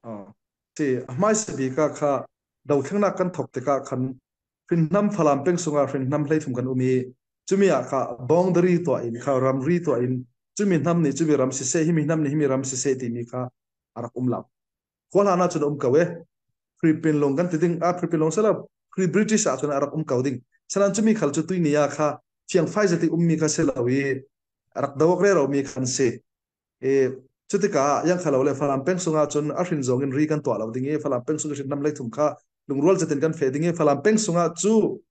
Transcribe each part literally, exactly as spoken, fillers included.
Ah, si, a hmaisa bik ah kha dothlengnak kan thawk tikah khan hrinhnam Falam peng sungah hrinhnam hleithum kan um i, cumi ah kha boundary tuah in kha, ramri tuah in, cumi hnam nih cumi ram siseh, himi hnam nih himi ram siseh timi kha a rak um lo. Khuahlan ah cun a um ko e. Pre-Pinlung kan ti ding, ah, Pre-Pinlung si lo, pre-British ah cun a rak um ko ding. Sinain cumi khal cu tuihni ah kha fiangfai zet i ummi kha si lo i, a rak do awk rero mi kha an si. E, cutikah, yang kha lo le, Falam peng sungah cun a hrin zongin ri kan tuah lo ding i, Falam peng sung i hrinhnam hleithum kha lungrual zetin kan feh ding i, Falam peng sungah cu,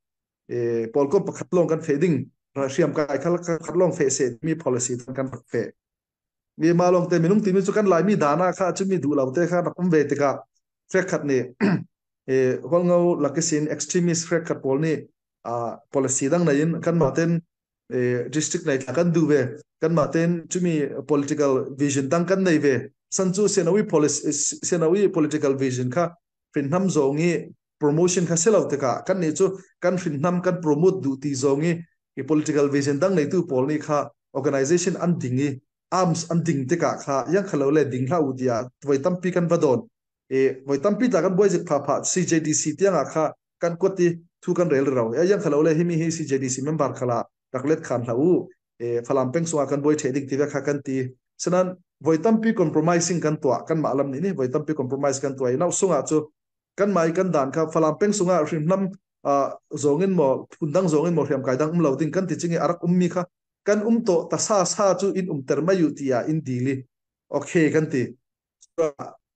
e, pawlkom pakhat lawng kan feh ding, hriamkai kha pakhat lawng feh seh timi policy kan rak feh. Mi mah lawngte minung timi cu kan Laimi dan ah kha cumi duh lo te kha rak um ve tikah, hrekkhat nih, e, Hualngo lak ihsin extremist hrekkhat pawl nih, ah, policy dang nei in kanmah ten, eh, district nei tla kan duh ve. Kanmah ten cumi political vision dang kan nei ve. San cu C N O i policy, C N O i political vision kha hrinhnam zong i promotion kha si lo tikah, kannih cu kan hrinhnam kan promote duh ti zong i, i political vision dang neitu pawl nih kha organization an ding i, arms an ding tikah kha, yang kha lo le, ding hlah u tiah voi tampi kan va dawn. Eh, voi tampi tla kan buai zik phapha, C J D C tiangah kha kan kuat i thu kan rel rero. Eh, yang kha lo le, himi hi C J D C member khalah rak let khan hlah u. Eh, Falam peng sungah kan buai ṭheh ding tivek kha kan ti. Sinain voi tampi compromising kan tuah, kanmah lam nih nih voi tampi compromise kan tuah i, nauh sungah cu kanmah i kan dan kha Falam peng sungah hrinhnam, ah, zongin maw, phundang zongin maw, hriamkai dang um lo ding kan ti cing i a rak ummi kha kan um tawh ta sa sa cu in umter mai uh tiah in dil i, okay kan ti.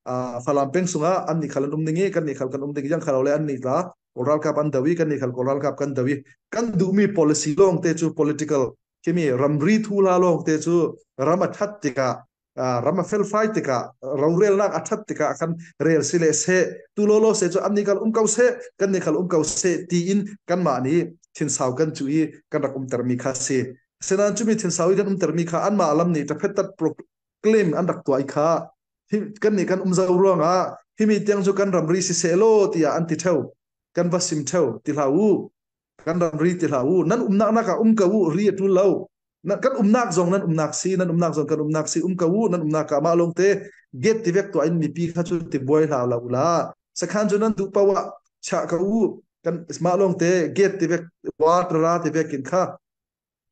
Ah, Falam peng sungah annih khal an um ding i, kannih khal kan um ding i, yang kha lo le annih tla Kawl ralkap an do i, kannih khal Kawl ralkap kan do i, kan duhmi policy lawngte cu political, himi ramri thuhla lawngte cu ram a ṭhat tikah, ah, ram a felfai tikah, rorelnak a ṭhat tikah khan rel si le seh, tu lawlaw seh cu annih khal um ko seh, kannih khal um ko seh, tiin kanmah nih thinsau kan cuh i kan rak umtermi kha si. Sinain cumi thinsau i kan umtermi kha anmah lam nih ṭaphettat pro-, claim an rak tuah i kha, hi, kannih kan um zo ruangah himi tiang cu kan ramri si sehlaw tiah an ti ṭheu, kan va sim ṭheu, ti hlah u, kan ramri ti hlah u, nan umnak nak ah um ko u, ri a ṭul lo. Nan, kan umnak zong nan umnak si, nan umnak zong kan umnak si, um ko u, nan umnak ah mah lawngte gate tivek tuah in mipi kha cu tibuai hlah lo u la. Sakhan cu nan duh paoh ah chiah ko u, kan mah lawngte gate tivek, wall rara tivek in kha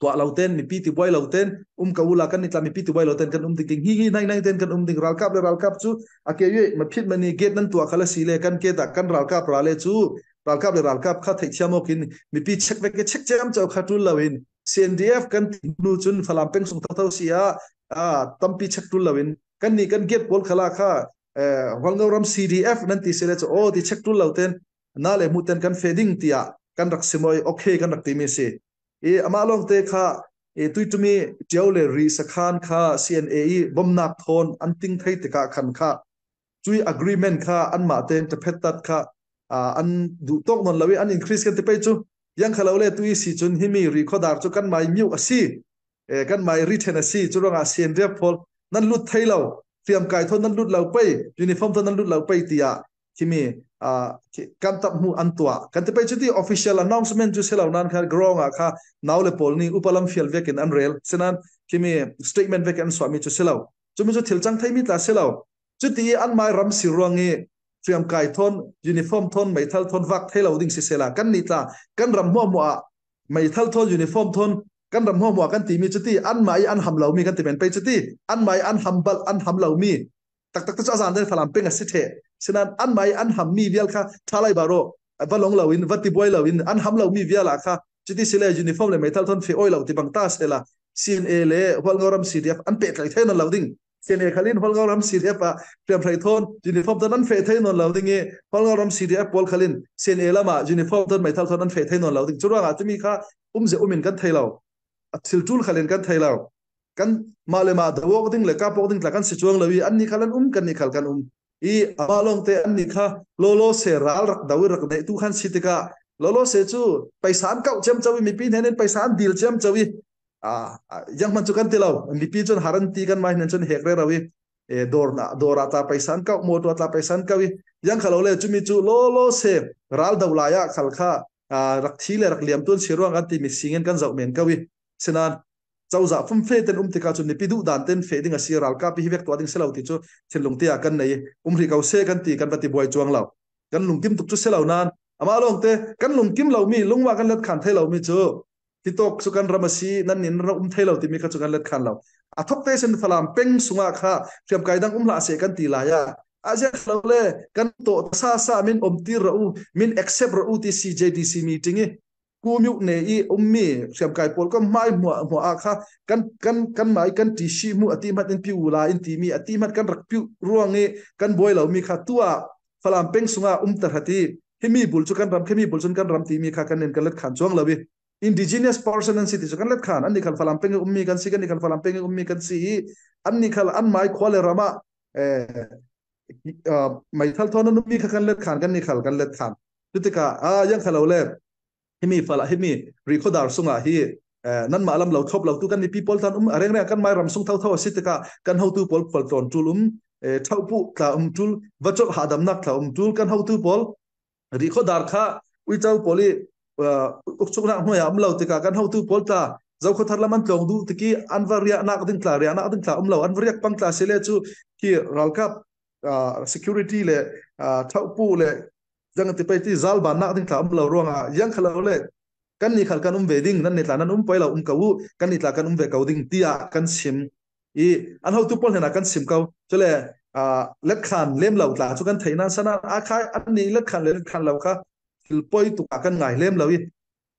tuah lo ten, mipi tibuai lo ten, um ko u la, kannih tla mipi tibuai lo ten kan um ding, hi hi nai nai ten kan um ding, ralkap le ralkap cu a ke yue, maphit mani gate nan tuah khal a si le, kan gate ah kan ralkap ra le cu, ralkap le ralkap kha theihthiam awk in, mipi check vek i check ciamco kha ṭul lo in, C N D F kan ti hnu cun Falam peng sung thotho si ah, ah, tampi check ṭul lo in, kannih kan gate pawl khal ah kha, eh, Hualngo ram C D F nan ti si le cu, aw, ti check ṭul lo ten, na le hmuh ten kan feh ding tiah kan rak simawi, okay kan rak timi si. I amah lawngte kha, i tuitumi ṭio le rih sakhan kha C N A i bomnak thawn an ting thei tikah khan kha, cui agreement kha anmah tein ṭaphettat kha, aa, an duh tawk nawn lo i an increase kan ti pei cu. Yang kha lo le tu i si cun himi rih khuadar cu kanmai miuh a si. Eh, kanmai rih ṭhen a si. Curuangah C N D F pawl nan lut thei lo. Hriamkai thawn nan lut lo pei, uniform thawn nan lut lo pei tiah himi, aa, kan tap hmuh an tuah. Kan ti pei cuti official announcement cu si lo nan kha ground ah kha nau le pawl nih upa lam fial vekin an rel. Sinan himi statement vekin an suahmi cu si lo. Cumi cu thil cang theimi tla si lo. Cuti i anmai ram si ruang i hriamkai thawn, uniform thawn, meithal thawn vak thei lo ding sisehla, kannih tla kan ram hmuahhmuah ah meithal thawn, uniform thawn, kan ram hmuahhmuah kan timi cuti, anmah i an ham lomi kan ti men pei cuti, anmah i an ham balh, an ham lomi taktak te cu a zan den Falam peng a si ṭheh. Sinan anmah i an hammi vial kha ṭha lai bah rawh, va long loin, va tibuai loin, an ham lomi vial ah kha cuti si le uniform le meithal thawn feh awi lo ti bang ta sehla, C N A le Hualngo ram C D F an pehtlai thei nawn lo ding. C N A khal in Hualngo ram C D F ah hriamhrei thawn uniform thawn an feh thei nawn lo ding i, Hualngo ram C D F pawl khal in C N A lam ah uniform thawn meithal thawn an feh thei nawn lo ding. Curuangah timi kha um zia um in kan thei lo. A thil ṭul khal in kan thei lo. Kan mah le mah do awk ding le kap awk ding tla kan si cuang lo i, annih khal an um, kannih khal kan um. I amah lawngte annih kha lawlaw se ral rak do i rak neih tu khan si tikah, lawlaw se cu paisa an kauh ciamco i, mipi hnen in paisa an dil ciamco i, aa, aa, yang hman cu kan ti lo. Mipi cun har an ti, kanmah hnen cun hek rero i, eh, dawr, dawr ah tla paisa an kauh, mawṭaw ah tla paisa an kauh i, yang kha lo le cumi cu lawlaw se ral do lai ah khal kha, aa, rak thi le rak liam tuan si ruang kan timi singin kan zoh men ko i. Sinan cozah fumfe ten um tikah cun mipi duh dan ten feh ding a si, ralkap hi vek tuah ding si lo ti cu thinlung tia kan nei. Um hrih ko seh kan ti, kan va ti buai cuang lo. Kan lungkim tuk cu si lo nain amah lawngte kan lungkim lomi, lungah kan let khan thei lomi cu, hitawk cu kan ram a si, nan nih nan rak um thei lo timi kha cu kan let khan lo. A thawkte sin Falam peng sungah kha hriamkai dang um hlah seh kan ti lai ah, a ziah lo le kan tawh ta sa sa, min omtir rawh u, min accept rawh u ti C J D C meeting i Kumyuk ne i ummi hriamkai pawl ka hmai hmuah hmuah ah kha kan, kan, kan mai kan ti si hmuh a ti hmat in piu la in timi a ti hmat kan rak piu ruang i kan buai lomi kha tuah Falam peng sungah um ta hrat i, himi bul cu kan ram, khimi bul cun kan ram timi kha kan nen kan let khan cuang lo i, indigenous person an si ti cu kan let khan. Annih khal Falam peng i ummi kan si, kannih khal Falam peng i ummi kan si i, annih khal an mai khua le ram ah, eh, ah, meithal thawn an ummi kha kan let khan, kannih khal kan let khan. Cutikah, ah, ziang kha lo le, himi Fala, himi Rihkhawdar sungah hi, eh, nanmah lam lo thawp lo tu kan mipi pawl tlan um a rengreng, kan mai ram sung thotho a si tikah kan hotu pawl khual tlawn ṭul um, eh, Thauhpuh tla um ṭul, Vacok hahdamnak tla um ṭul, kan hotu pawl Rihkhawdar kha uico pawl i, eh, ukchuknak hnuai ah um lo tikah kan hotu pawl tla Zokhawthar lam an tlawng duh tik i an va riahnak ding tla, riahnak ding tla um lo, an va riak pang tla si le cu khi ralkap, ah, security le, ah, Thauhpuh le ziang ti pei ti zal bannak ding tla um lo ruangah ziang kha lo le, kannih khal kan um ve ding, nannih tla nan um poi lo um ko u, kannih tla kan um ve ko ding tiah kan sim i, an hotu pawl hnenah kan sim ko. Cule, ah, let khan lem lo tla cu kan thei nain, sinain a khai annih let khan le let khan lo kha thil poi tuk ah kan ngai lem lo i,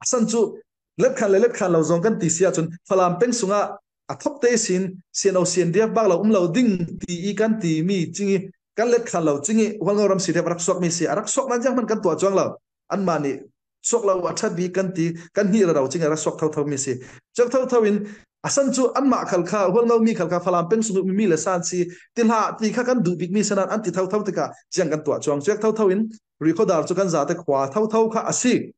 a san cu let khan le let khan lo zong kan ti si ahcun Falam peng sungah a thawkte sin C N O C N D F bak lo um lo ding ti i kan timi cing i kan let khan lo cing i Hualngo ram C D F a rak suakmi si, a rak suak nain ziang hman kan tuah cuang lo. Anmah nih suak lo a ṭha bik kan ti, kan hnih rero cing i a rak suak thotho mi si. Cuak thotho in a san cu anmah khal kha, Hualngo mi khal kha Falam peng sung mi le san si ti hlah ti kha kan duh bik mi sinain an ti thotho tikah ziang kan tuah cuang. Cuak thotho in Rihkhawdar cu kan zate khua thotho kha a si.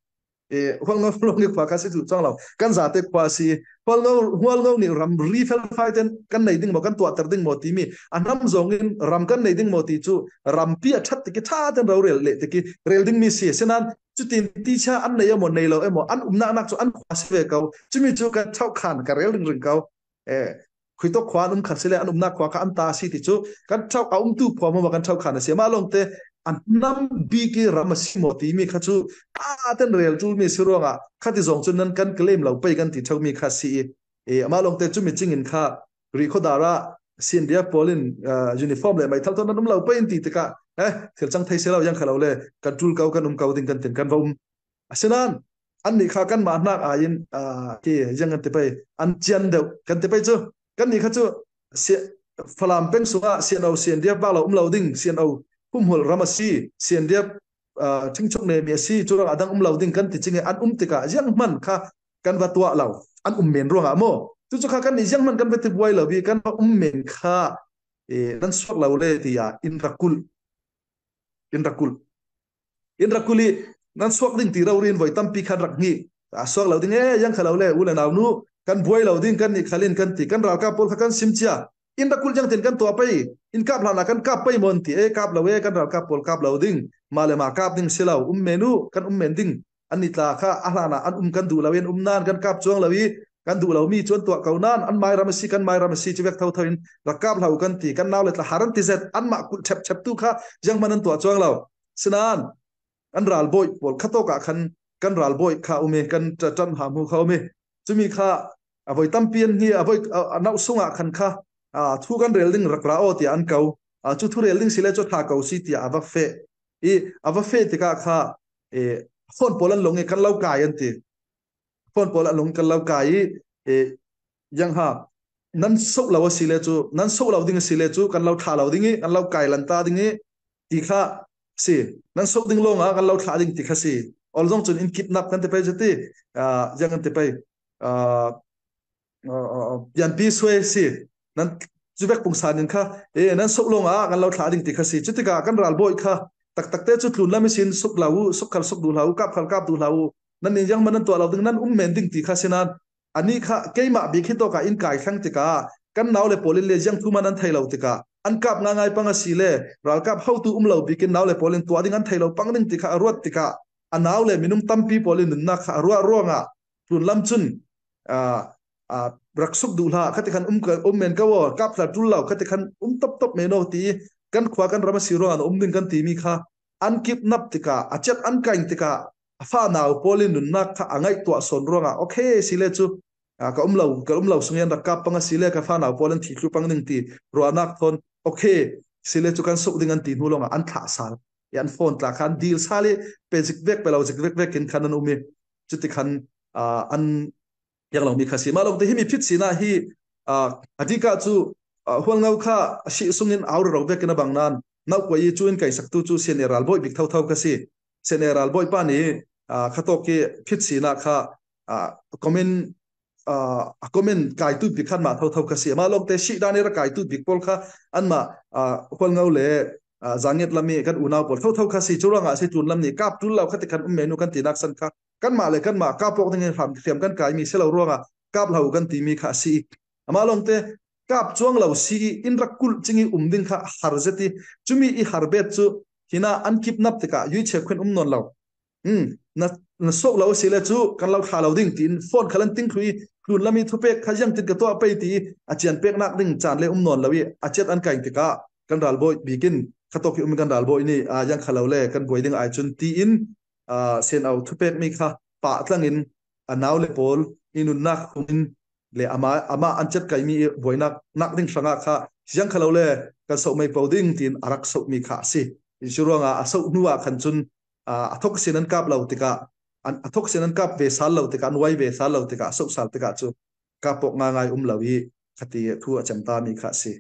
Eh, Hualngo lawng i khua kha si duh cuang lo. Kan zate khua a si. Hualngo, Hualngo nih ramri felfai ten kan nei ding maw, kan tuahter ding maw timi a hnam zong in ram kan nei ding maw ti cu rampi a ṭhat tik i ṭha ten rorel leh tik i rel dingmi si. Sinain cutin ticha an nei emaw, nei lo emaw, an umnak nak cu an khua si ve ko. Cumi cu kan ṭhauh khan ka rel ringring ko. Eh, khuitawk khua an um khan si le an umnak khua kha an ta a si ti cu kan ṭhauh, a umtu khua maw kan ṭhauh khan a si. Amah lawngte an hnam bik i ram a si maw timi kha cu a ten rel ṭulmi si ruangah khati zong cun nan kan claim lo pei kan ti ṭheumi kha si i, eh, amah lawngte cumi cingin kha Rihkhawdar ah C N D F pawl in, ah, uniform le meithal thawn nan um lo pei in ti tikah, eh, thil cang thei si lo, ziang kha lo le kan ṭul ko, kan um ko ding kan tin kan va um. Asinain annih kha kanmah hnak aiin, ah, hi ziang kan ti pei, an cian deuh kan ti pei cu, kannih kha cu si-, Falam peng sungah C N O, C N D F bak lo um lo ding, C N O humhulh ram a si, C N D F, ah, ṭhingchok nemi a si, cu ram a dang um lo ding kan ti cing i an um tikah ziang hman kha kan va tuah lo, an um men ruangah maw? Cucu kha kannih ziang hman kan va ti buai lo i kan va um men kha, eh, nan suak lo le tiah in rak kulh. In rak kulh. In rak kulh i nan suak ding ti rori in voi tampi khan rak hngih. A suak lo ding e, ziang kha lo le, u le nau nu, kan buai lo ding, kannih khal in kan ti, kan ralkap pawl kha kan sim cia. In rak kulh ziangtin kan tuah pei, in kap hlan ah kan kap pei maw an ti e, kap lo e, kan ralkap pawl kap lo ding. Mah le mah kap ding si lo, um men u, kan um men ding. Annih tla kha a hlan ah an um kan duh lo i an um nain kan kap cuang lo i, kan duh lomi cu an tuah ko nain an mairam a si, kan mairam a si, cu vek thotho in rak kap hlah u kan ti, kan nau le tla har an ti zet, anmah kulh ṭhepṭhep tu kha zianghman an tuah cuang lo. Sinain an ralbawi pawl kha tawk ah khan kan ralbawi kha um i, kan ṭa-, ṭan hna hmu kha um i, cumi kha a voi tampi an hi, a voi, a, a nauh sungah khan kha, a, thu kan rel ding rak ra aw tiah an ko. A, cu thu rel ding si le cu thla ko si tiah a va feh. I, a va feh tikah kha, e, phone pawl an lawng i kan lo kai an ti. Phone pawl an lawng kan lo kai i, e, ziang ha, nan soh lo a si le cu, nan soh lo ding a si le cu kan lo thla lo ding i, kan lo kai lan ta ding i, ti kha si. Nan soh ding lawng ah kan lo thla ding ti kha si. Ol zong cun in kidnap kan ti pei cu ti, ah, ziang kan ti pei. Ah, ah, ah, ah, pianpi suai si. Nan cu vek pungsan in kha, e, nan soh lawng ah kan lo thla ding ti kha si. Cutikah kan ralbawi kha taktak te cu tlun lam ihsin suk lo u, suk khal suk duh hlah u, kap khal kap duh hlah u. Nan in zianghman nan tuah lo ding, nan um men ding ti kha si nain, anih kha keimah bik hi tawk ah in kai thlang tikah kan nau le pawl in le ziang thu man an thei lo tikah an kap ngaingai pang a si le ralkap hotu um lo bik in nau le pawl in tuah ding an thei lo pang ding ti kha a ruat tikah a nau le minung tampi pawl in nunnak kha a ruah ruangah tlun lam cun, aa, aa, rak suk duh hlah, khati khan um ka, um men ka aw, kap hlah tul lo, khati khan um tawp tawp men aw ti, kan khua kan ram a si ruangah na um ding kan timi kha an kipnap tikah, a ciat an kaing tikah, a fanau pawl in nunnak kha a ngaihtuah sawn ruangah, okay, si le cu, ah, ka um lo, ka um lo sung in rak kap pang a si le, ka fanau pawl in thih tlu pang ding ti ruahnak thawn, okay, si le cu kan suk ding an ti hnu lawngah an thlah sal i, an phone tla khan dil sal i, pe zik vek, pe lo zik vek vek in khan an um i, cuti khan, ah, an piang lomi kha si. Mah lawngte himi phit sinah hi, ah, a dikah cu, ah, Hualngo kha a sih sungin au rero vekin a bang nan, nauhkuai i cu in kaisaktu cu Sian E Ralbawi bik thotho kha si. Sian E Ralbawi pa nih, ah, khatawk i phit sinah kha, ah, comment, ah, a comment kaitu bik kha anmah thotho kha si. Amah lawngte sih dan i ra kaitu bik pawl kha anmah, ah, Hualngo le, ah, Zanget lam i kan unau pawl thotho kha si. Cu ruangah a si, tlun lam nih kap tul lo, khati khan um men uh kan tinak san kha kanmah le kanmah kap awk ding i hram hriam kan kaimi si lo ruangah kap hlah uh kan timi kha a si i, amah lawngte kap cuang lo si i, in rak kulh cing i um ding kha har zet i, cumi i har bet cu hinah an kipnap tikah yuichek khuin um nawn lo. Um, na, na sawh lo a si le cu kan lo thla lo ding tiin phone khal an ting thlu i, tlun lam i thupek kha ziangtin ka tuah pei ti i a cian peknak ding caan le um nawn lo i, a ciat an kaing tikah kan ralbawi bik in, khatawk i um in kan ralbawi nih, ah, ziang kha lo le kan buai ding ai cun tiin, ah, Sian Au thupekmi kha pah tlangin a nau le pawl i nunnak hung in le amah, amah an cet kaimi i buainak nak ding hrangah kha ziang kha lo le kan soh mei po ding tiin a rak sohmi kha a si. Cu ruangah a soh hnu ah khan cun, ah, a thok sin an kap lo tikah, an, a thok sin an kap ve sal lo tikah, an uai ve sal lo tikah, a soh sal tikah cu kap awk ngaingai um lo i khati thu a cem ta mi kha a si.